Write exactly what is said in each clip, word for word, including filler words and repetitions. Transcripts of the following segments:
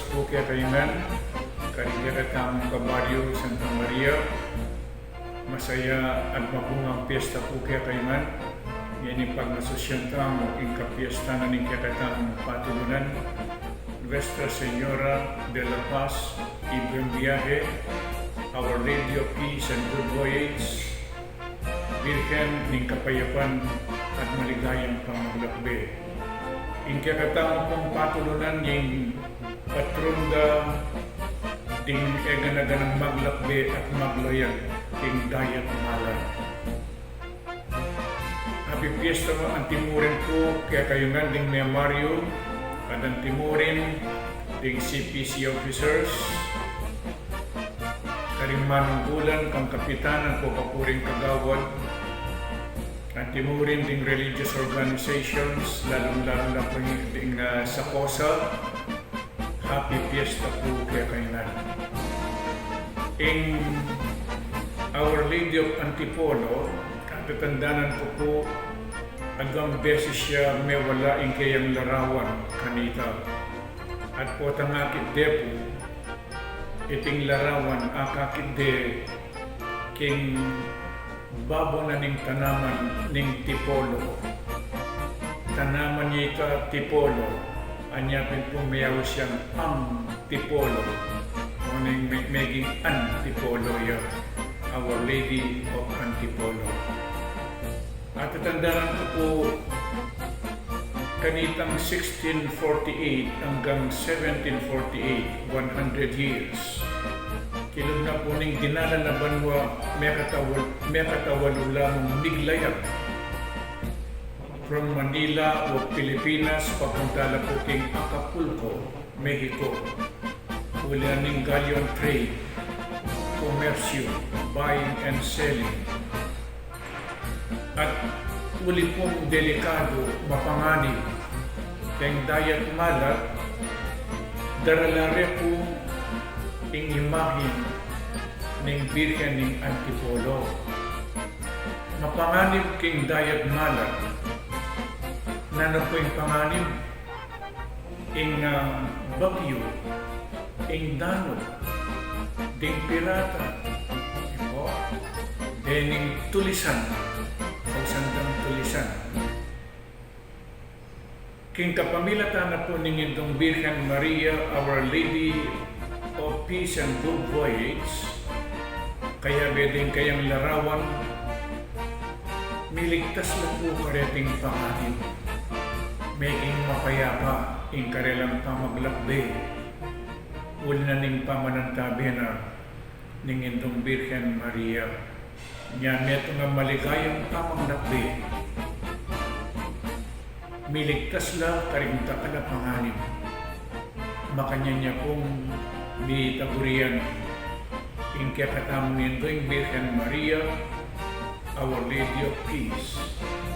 pu kekayu ngan, karing kekatamung kabaryu Santa Maria. Masaya at mabungang piyesta pu kekayu ngan. Ngeni pagmasusyan tamu ing kapiyesta na ning kekatamung patulunan, Nuestra Señora de la Paz y Buen Viaje, Our Lady of Peace and Good Voyage, Birhen ning Kapayapan at Maligayang Pamaglakbe. Ing kekatamu pung patulunan ing patron da ding eganaganang maglakbe at maglayag king dayat malat. Happy Fiesta antimurin pu kekayu ngan ding memaryu, at antimurin ding C P C officers, karing manungkulan, kang kapitan, at kapuring kagawad, antimurin ding religious organizations, lalung-lalu na pu ding, ah, SACOSA. Happy Fiesta pu kekayu ngan. Ing Our Lady of Antipolo, katatandanan ku pu, agyang beses ya mewala ing keyang larawan kanita. At potang akit de pu, iting larawan akakit de king babo na ning tanaman ning tipolo. Tanaman ya ita tipolo, anya pin pu meyaus yang Antipolo, o ning me-, meging Antipolo ya, Our Lady of Antipolo. At tatandanan ku pu, kanitang sixteen forty-eight anggang seventeen forty-eight, one hundred years. Kilub na pu ning dinala na banua, mekatawa-, mekatawalu lamung miglayag from Manila o Pilipinas, papunta la pu king Acapulco, Mexico. Uli na ning galleon trade, komersyu, buying and selling. At uli pung delikadu, mapanganib keng dayat malat, darala re pu ing imahin ning Birhen ning Antipolo. Mapanganib keng dayat malat. Nanu pu ing panganib? Ing, ah, bagyu, ing danu, ding pirata, o dening tulisan, o sandang tulisan. King kapamilatan na pu ning Indung Birhen Maria, Our Lady of Peace and Good Voyage, kayabe ding kayang larawan, miligtas la pu kareting panganib. Meging mapayapa ing karelang pamaglakbe. Uli na ning pamanantabe na ning Indung Birhen Maria. Nya metung a maligayang pamaglakbe. Miligtas la karing dakal a panganib. Makanyan ya pung mitagurian ing kekatamung Indung Birhen Maria, Our Lady of Peace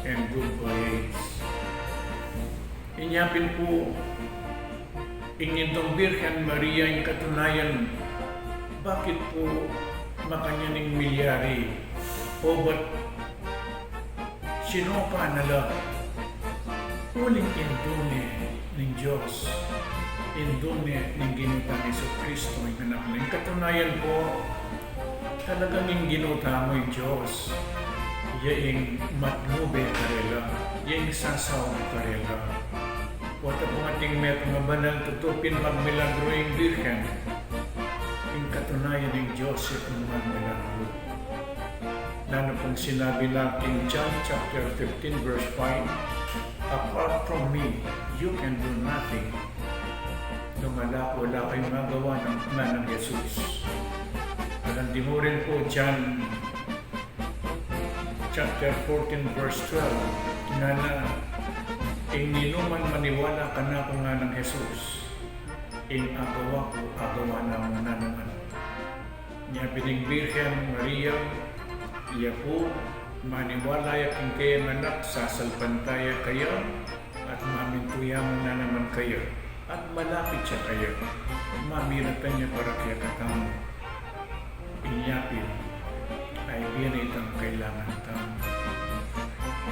and Good Voyage. Inya pin pu, ing Indung Birhen Maria ing katunayan, bakit pu makanyan ing milyari? O ba't sinopa na la uling Indu ne ning Dios, Indu ne ning Ginu tang Jesucristo, ing Anak na? Ing katunayan pu, talagang ing Ginu tamu ing Dios, ya ing matmu be karela, ya ing sasawa karela. Pota pung ating metung a banal, tutu pin magmilagru ing Birhen, ing katunayan ing Dios ya pung magmilagru. Nanu pung sinabi na king John chapter fifteen, verse five, "Apart from me, you can do nothing." Nung ala ku, ala kayung magawa, nganang Jesus. At antimurin pu, John chapter fourteen, verse twelve, ngana, "Ing ninuman maniwala kanaku," nganang Jesus, "ing agawa ku, agawa na mu naman." Nya pin ing Birhen Maria, iya pu, maniwala ya king keyang anak, sasalpantaya kaya, at mamintu ya mu naman kaya, at malapit ya kaya, mamiratan ya para kekatamu. Inya pin, ay bie na itang kailangan tamu.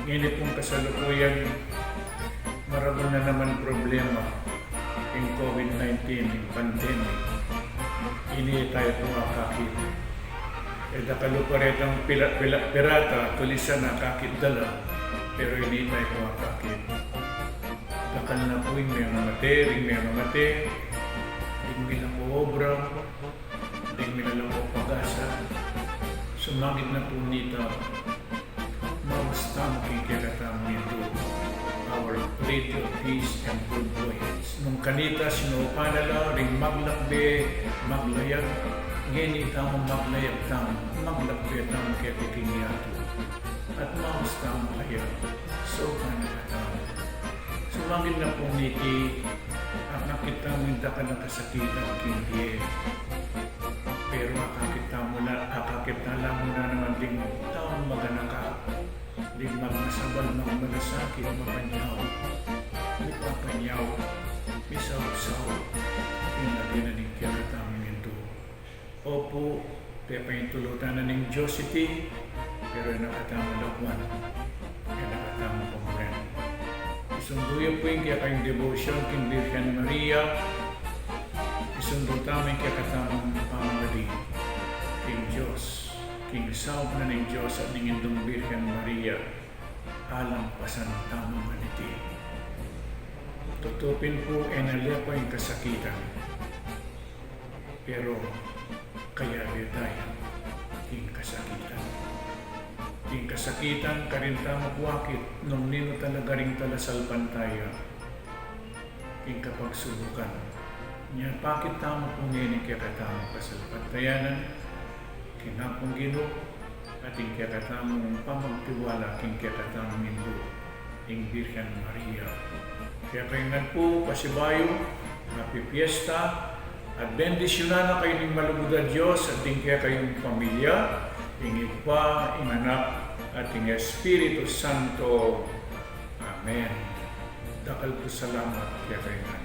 Ngeni pung kasalukuyan, maragul na naman problema. ing COVID nineteen pandemic, ini tayu pu akakit. E dakal pu retang pila-, pila-, pirata, tulisan akakit da la, pero ini tayu pu akakit. Dakal na pu ing memamate, ring memamate, ding milang obra, ding milang pag-asa. Sumagid na pu nita, maus tamu king kekatamung Indu, Our Lady of Peace and Good Voyage. Nung kanita sinaupan na la ring maglakbe, maglayag, ngeni tamu maglayag tamu, maglakbe tamu keti king yatu. At maus tamu kaya, saupan na la tamu. Sumagid na pu niti, akakit tamu ing dakal a kasakitan king bie. Pero akakit tamu la, akakit na la mu naman ding taung maganaka, ding magmasabal, magmalasakit, mapanyaw, mipapanyaw, misaup-saup, ing lagyu na ning kekatamung Indu. Opu, pepaintulutan na ning Dios iti, pero e na katamu lakuan, e na katamu pamuren. Isundu yu pu ing kekayung debosyon king Birhen Maria, isundu tamu ing kekatamung pamamadi king Dios, king saup na ning Dios at ning Indung Birhen Maria, alampasan tamu ngan iti. Tutu pin pu, e na lepa ing kasakitan. Pero kayabe tayu king kasakitan. King kasakitan, karin tamu pu akit nung ninu talaga ring talasalpantaya king kapagsubukan. Nya pakit tamu pu ngeni ing kekatamung kasalpantayanan king Apung Ginu, at ing kekatamung pamagtiwala king kekatamung Indu, ing Birhen Maria. Kekayu ngan pu, pasibayu, Happy Fiesta, at bendisyunan na kayu ning malugud a Dios at ding kekayung pamilya, ing Ibpa, ing Anak, at ing Espiritu Santo. Amen. Dakal pu salamat kekayu ngan.